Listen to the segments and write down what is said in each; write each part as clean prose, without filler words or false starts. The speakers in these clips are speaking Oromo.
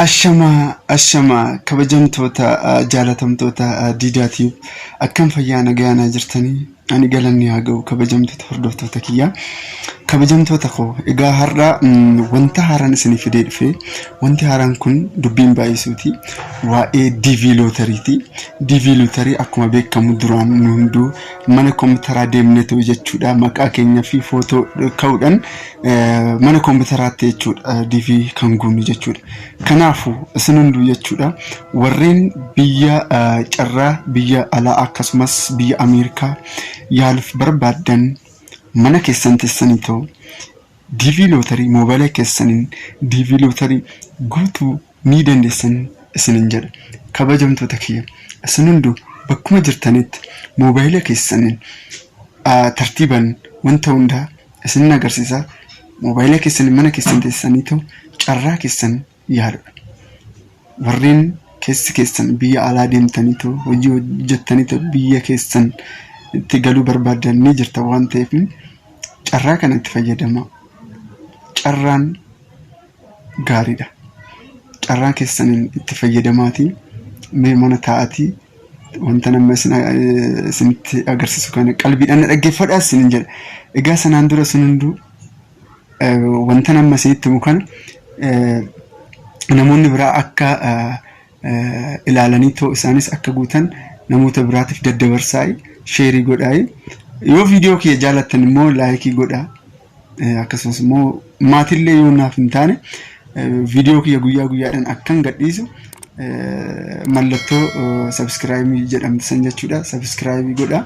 Ashamaa ashamaa kabajamtoota jaalatamtoota diidaatiif akkam fayyaa nagayaanaa jirtanii ani galanni haa ga'u kabajamtoota hordoftoota kiyyaa kabajamtoota koo egaa har'a wanta haaraan isinii fidee dhufe wanti haaraan kun dubbiin baay'isuuti waa'ee DV lootariiti. DV lootarii akkuma beekamu duraan nu hunduu mana kompiitaraa deemnetu jechuudha maqaa keenya fi footoo ka'uudhaan mana kompiitaraatti jechuudha DV kan guunnu jechuudha. Kanaafuu isin hunduu jechuudha warreen biyya carraa biyya alaa akkasumas biyya Ameerikaa yaaluuf barbaaddan mana keessan teessanii ta'u DV lootarii moobaayila keessaniin DV lootarii guutuu ni dandeessan isinin jedha. Kabajamtoota kiyya isin hunduu bakkuma jirtanitti moobaayila keessaniin tartiiban wanta hundaa isinin agarsiisa. Moobaayila keessaniin mana keessan teessanii ta'u carraa keessan yaaludha. Warreen keessi keessan biyya alaa deemtanii ta'u hojii hojjettanii ta'u biyya keessan itti galuu barbaaddan ni jirta waan ta'eef carraa kana itti fayyadamaa. Carraan gaariidha. Carraa keessaniin itti fayyadamaatii mee mana taa'atii wanta nama isinitti agarsiisu kana qalbiidhaan na dhaggeeffadhaa isinin jedha. Egaa sanaan dura isin hunduu wanta nama isinitti himu kana namoonni biraa akka ilaalanii too isaanis akka guutan namoota biraatiif daddabarsaayi sheerii godhaayi. Yoo viidiyoo kiyya jaalattan immoo laayikii godhaa. Akkasumas immoo maatillee yoo naaf hin taane viidiyoo kiyya guyyaa guyyaadhaan akkan gadhiisu mallattoo sabiskiraayibii jedhamtu san jechuudha. Sabiskiraayibii godhaa.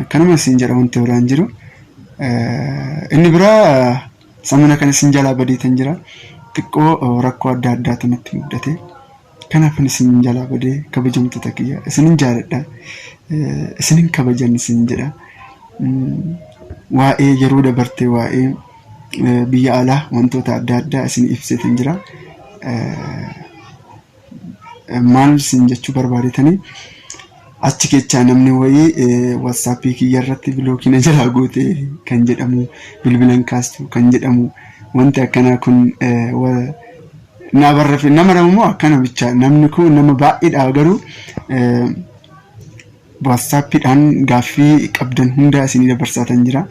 Kanuma isin jedha wanti biraan jiru. Inni biraa samuna kana isin jalaa badeetan jira. Xiqqoo rakkoo adda addaatu natti mudate. Kanaafan isin jalaa badee kabajamtoota kiyya isinin jaaladha. Isinin kabajan isin jedha. Waa'ee yeroo dabarte waa'ee biyya alaa wantoota adda addaa isin ibseetan jira. Maal isin jechuu barbaadetanii achi keechaa namni wayii watsaappii kiyya irratti bilookii na jalaa goote kan jedhamu bilbilan kaastu kan jedhamu wanti akkanaa kun naa barreeffe nama nama immoo akkana bicha namni kun nama baay'eedha garuu waatsaappiidhaan gaaffii qabdan hundaa isinii dabarsaatan jira.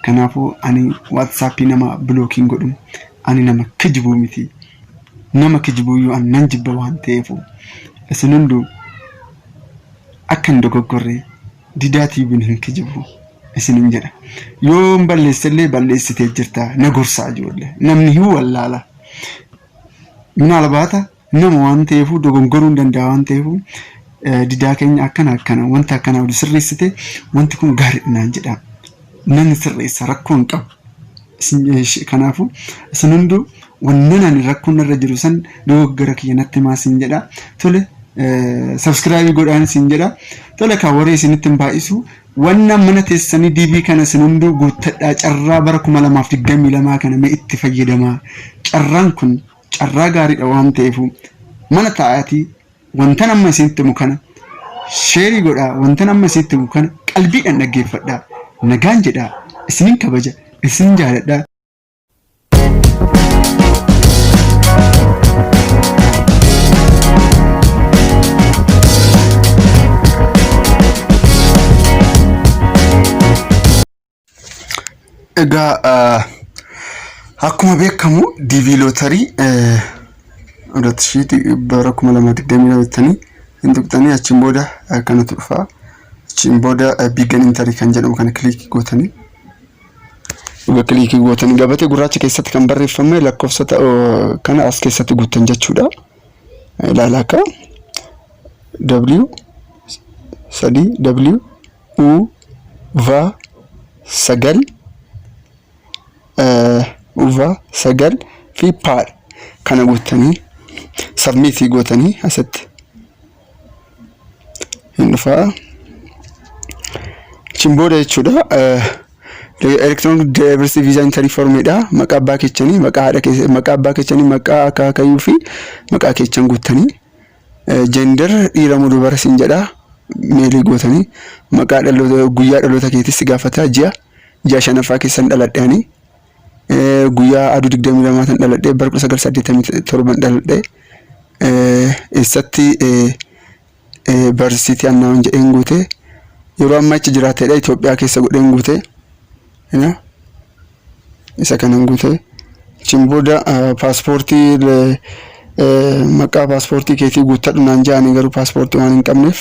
Kanaafuu ani waatsaappii nama bilookiin godhu ani nama kijibuu miti. Nama kijibuuyyuu ani nan jibba waan ta'eefu isin hunduu akka hin dogoggorre Didaa TV'n hin kijibu isinin jedha. Yoo hin balleessellee balleessitee jirta na gorsaa ijoollee namni hin wallaala. Minaalbaata nama waan ta'eefuu dogongoruu hin danda'a waan ta'eefuu didaa keenya akkana akkana wanta akkanaa wali sirreessite wanti kun gaariidha naan jedha. Nan sirreessa rakkoo hin qabu. Kanaafuu isin hunduu wannan ani rakkoon irra jiru san dogoggora kiyya natti himaa sin jedha. Tole sabskiraabii godhaan sin jedha. Tole kan waree isinitti hin baay'isu Wanna mana teessanii DV kana isin hunduu guuttadhaa carraa bara 2022 kana mee itti fayyadamaa. Carraan kun carraa gaariidha waan ta'eefu mana taa'aatii wantan amma isinitti himu kana sheerii godhaa wantan amma isinitti himu kana qalbiidhaan dhaggeeffadhaa. Nagaan jedhaa isinin kabaja isinin jaaladhaa. Egaa akkuma beekamu DV lootarii bara 2022 jettanii hin tuqxanii achiin booda kanatu dhufa. Achiin booda begin entry kan jedhamu kana kilikii gootanii Dhuga kilikii gootanii gabatee gurraacha keessatti kan barreeffame lakkoofsota kana as keessatti guuttan jechuudha. Ilaala akka W 3 W U V 9 U V 9 fi P kana guuttanii sabmiitii gootanii asitti hin dhufaa. Achiin booda jechuudha. Electronic Diversity Visa Entry Form dha. Maqaa abbaa keechanii, maqaa haadha keessanii, maqaa abbaa keechanii, maqaa akaakayyuu fi maqaa keechan guuttanii. Gender dhiira moo dubara siin jedha. Meelii gootanii maqaa dhaloota guyyaa dhaloota keetis si gaafata ji'a ji'a shanaffaa keessan dhaladhe ani. Guyyaa aduu 22 tan dhaladhe bara 1987 dhaladhe. Eessatti barsiitii annaawwan jedheen guute. Yeroo ammaa achi jiraatedha Itoophiyaa keessa godheen guute. Isa kanan guute. Achiin booda paaspoortii maqaa paaspoortii keetii guuttadhu naan jedhanii garuu paaspoortii waan hin qabneef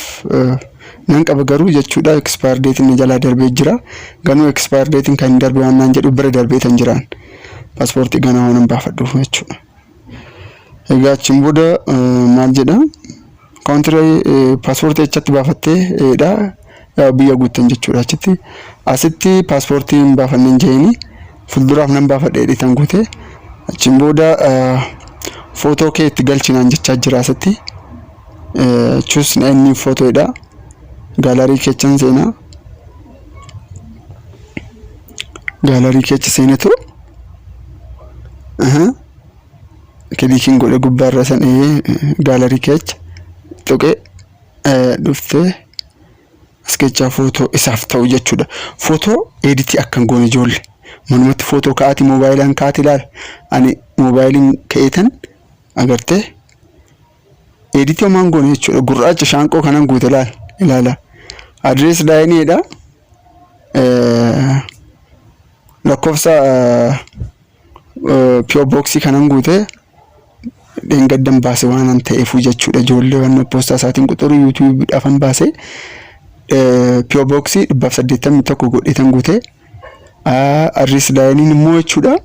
nan qaba garuu jechuudha expire date'n na jalaa darbee jira. Ganuu expire date'n kan hin darbe waan naan jedhu bira darbee tan jiraan. Paaspoortii ganaa waan hin baafadhuuf jechuudha. Egaa achiin booda maal jedha? Country paaspoortii achatti baafattee dha biyya guuttan jechuudha achitti. Asitti paaspoortii hin baafanne hin jeeni fuulduraaf nan baafadha jedhee tan guute. Achiin booda footoo kee itti galchinaan jechaa jira asitti. Choose inni footoodha. Gaalarii keechan seenaa. Gaalarii keessa seenetu kiliikiin godhe gubbaarra san gaalarii keessa tuqee dhuftee as keessaa footoo isaaf ta'u jechuudha. Footoo editii akka hin goone ijoollee. Manumatti footoo ka'aati moobaayilaan ka'aati ilaala. Ani moobaayiliin ka'eetan agartee editii homaan goone jechuudha. Gurraacha shaanqoo kanan guute ilaala. Ilaala. Address lineiidha. Lakkoofsa P.O. Boxii kanan guute dheengaddan baase waan ta'eefu jechuudha. Ijoollee waan poostaa isaatiin quxurii yuutuubiidhaafan baase P.O. Boxii 181 godheetan guute. Address lineiin immoo jechuudha.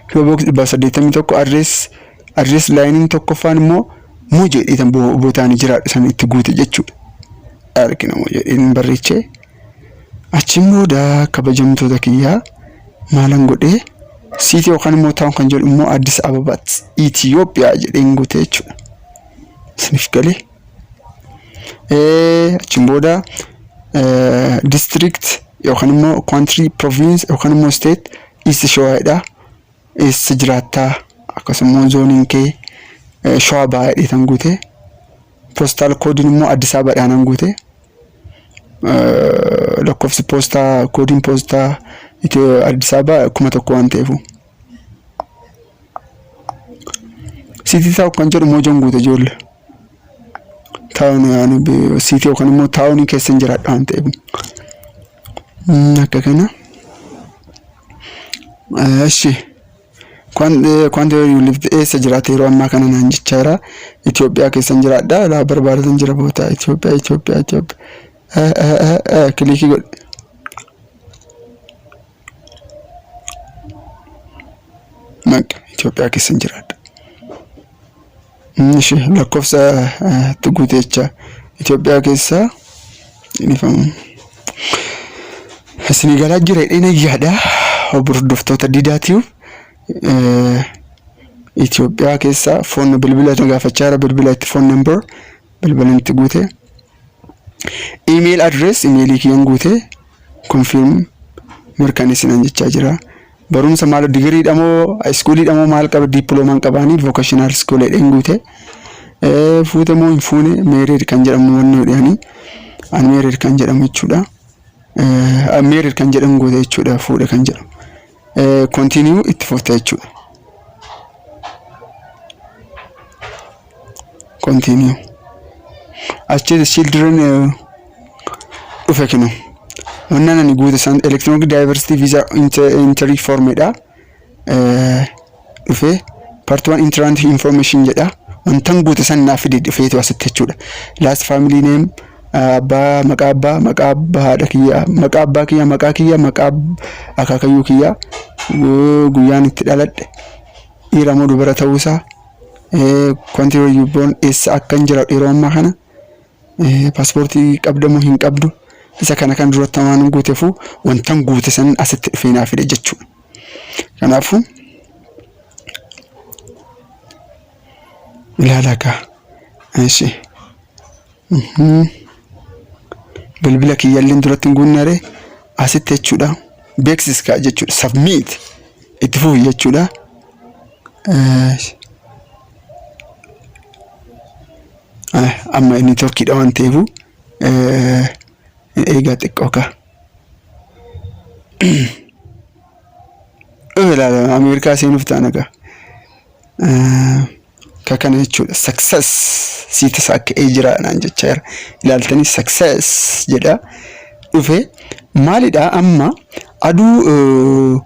P.O. Box 181 address lineiin tokkoffaan immoo moo jedheetan bootaan jiraadhu san itti guute jechuudha. Argina moo jedheen barreechee. Achiin booda kabajamtoota kiyyaa maalan godhee city yookaan immoo town kan jedhu immoo Addis Ababaatti Itiyoophiyaa jedheen guute jechuudha. Isiniif galee. Achiin booda district yookaan immoo country province yookaan immoo state East Shawaadha. Eessa jiraattaa akkasuma zooniin kee Shawaa Bahaa jedhee guute. Postal codeiin immoo Addis Ababaadhaan guute. Lakkoofsi poostaa koodiin poostaa Addis Ababaa 1000 waan ta'eef. City town kan jedhu Mojoon guute ijoollee. Town city yookaan immoo townii keessa hin jiraadha waan ta'eef. Akka kana. Eshi. Country you live eessa jiraata yeroo ammaa kana naan jechaa jira. Itoophiyaa keessa hin jiraadha. Laa barbaadatan jira boota Itoophiyaa Itoophiyaa Itoophiyaa. Clickii godhe. Maqa Itoophiyaa keessa hin jiraadha. Ishi lakkoofsa itti guute jecha Itoophiyaa keessa dhiifamu. Isinii galaa jira jedhee nayyaadha. Hordoftoota Diidaatiif Itoophiyaa keessa phone bilbila na gaafachaa jira. Bilbila itti phone number bilbila itti guute. Email address emailii kiyyan guute confirm mirkaneessinan jechaa jira. Barumsa maal digiriidha moo schooliidha moo maal qaba dippiloomaan qabaanii vocational school jedheen guute. Fuute moo hin fuune married kan jedhamu wanni jedhanii unmarried kan jedhamu jechuudha. Married kan jedhamu guute jechuudha fuudhe kan jedhamu. Continue itti fufte jechuudha. Continue. Achi children dhufe kinu. Wannan ani guute san electronic diversity visa entry formidha. Dhufe part 1 entrant information jedha. Wantan guute san naaf fide dhufeetu asitti jechuudha. Last family name abbaa maqaa abbaa maqaa abbaa haadha kiyyaa maqaa abbaa kiyyaa maqaa kiyyaa maqaa akaakayyuu kiyyaa guyyaan itti dhaladhe dhiira moo dubara ta'uusaa country where you born eessa akkan jiraadhu yeroo ammaa kana paaspoortii qabda moo hin qabdu isa kana kan duratti waan guuteefu wantan guute san asitti dhufee naa fide jechuudha. Kanaafuu ilaalaa kaa. Ishi. Bilbila kiyyaalleen duratti hin guunnare asitti jechuudha. Beeksis kaa jechuudha. Submit itti fufi jechuudha. Amma inni torkiidha waan ta'eef eegaa xiqqoo kaa. Dhufe ilaala, Ameerikaa seenuuf ta'an egaa. Ka kana jechuudha. Success sii tasa akka ee jira naan jechaa jira. Ilaaltanii success jedha. Dhufe maalidha amma aduu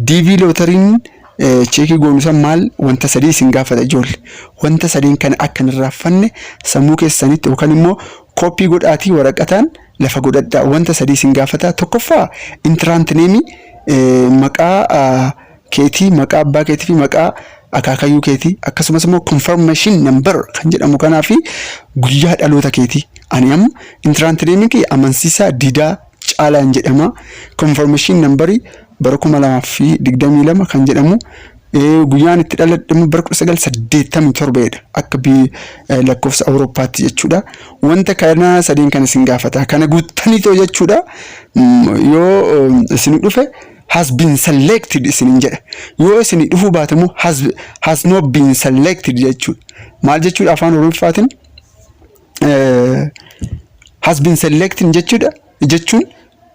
DV lotteryn check goonu san maal wanta sadii isin gaafata ijoollee. Wanta sadiin kana akka hin irraanfanne sammuu keessanitti yookaan immoo copy godhaatii waraqataan lafa godhadhaa. Wanta sadii isin gaafata. Tokkoffaa, entrant name, maqaa keetii, maqaa abbaa keetii fi maqaa akaakayyuu keetii, akkasumas immoo confirmation number kan jedhamu kanaa fi guyyaa dhaloota keetii. Ani amma entrant name kiyya Amansiisaa Diidaa Caalaan jedhama. Confirmation number bara 2022 kan jedhamu, guyyaan itti dhaladhe immoo bara 1987dha akka lakkoofsa Awurooppaatti jechuudha. Wanta kana sadeen kan isin gaafata. Kana guuttanii too jechuudha. Yoo isin dhufe "has been selected" isinin jedha. Yoo isin dhufuu baate immoo "has not been selected" jechuudha. Maal jechuudha afaan Oromoffaatiin? "Has been selected" jechuudha jechuun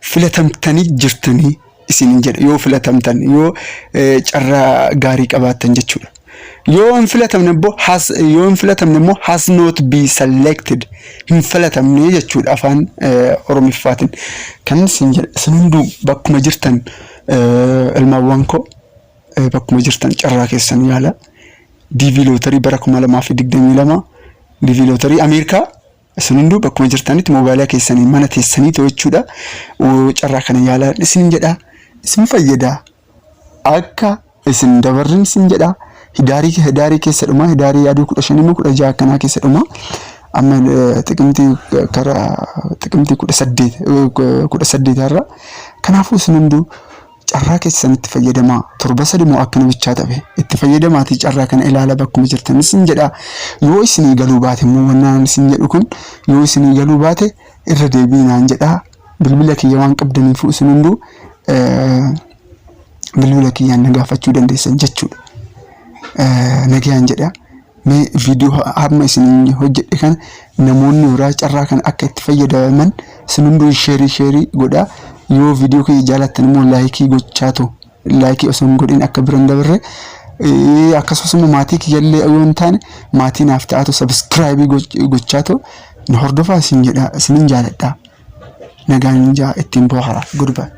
filatamtanii jirtanii isinin jedha, yoo filatamtan, yoo carraa gaarii qabaattan jechuudha. Yoo hin filatamne immoo has yoo hin filatamne immoo "has not been selected", hin filatamne jechuudha afaan Oromiffaatiin. Kan isin jedha, isin hunduu bakkuma jirtan, ilmaawwan koo, bakkuma jirtan carraa keessan yaala. DV lottery bara 2022, DV lottery Ameerikaa, isin hunduu bakkuma jirtanitti moobaayilaa keessanii mana teessanii jechuudha. Carraa kana yaalaa isin jedha. Isin fayyada. Akka isin dabarrin isin jedha. Hidaarii keessa dhuma. Hidaarii aduu 15 immoo 16 akkanaa keessa dhuma. Amma xiqimtii karaa xiqimtii 18 18 irra. Kanaafuu isin hunduu carraa keessanitti fayyadamaa. Torba 3 moo akkana bichaa ta'e itti fayyadamaatii carraa kana ilaala bakkuma jirtan isin jedha. Yoo isinii galuu baate immoo, wannaan isin jedhu kun yoo isinii galuu baate, irra deebii naan jedha. Bilbila kiyya waan qabdaniifu isin hunduu bilbila kiyyaan na gaafachuu dandeessan jechuudha. Nagayaan jedha. Mee viidiyoo hamma isin hojjedhe kana namoonni biraa carraa kana akka itti fayyadaman isin hunduu share share godhaa. Yoo viidiyoo kiyya jaalattan immoo like gochaatu, like osoo hin godhin akka bira hin dabarre, akkasumas immoo maatii kiyyallee yoo hin taane maatii naaf ta'atu, subscribe gochaatu na hordofaa isin jedha. Isinin jaaladha. Nagaan jaa, ittiin bohara. Goodbye.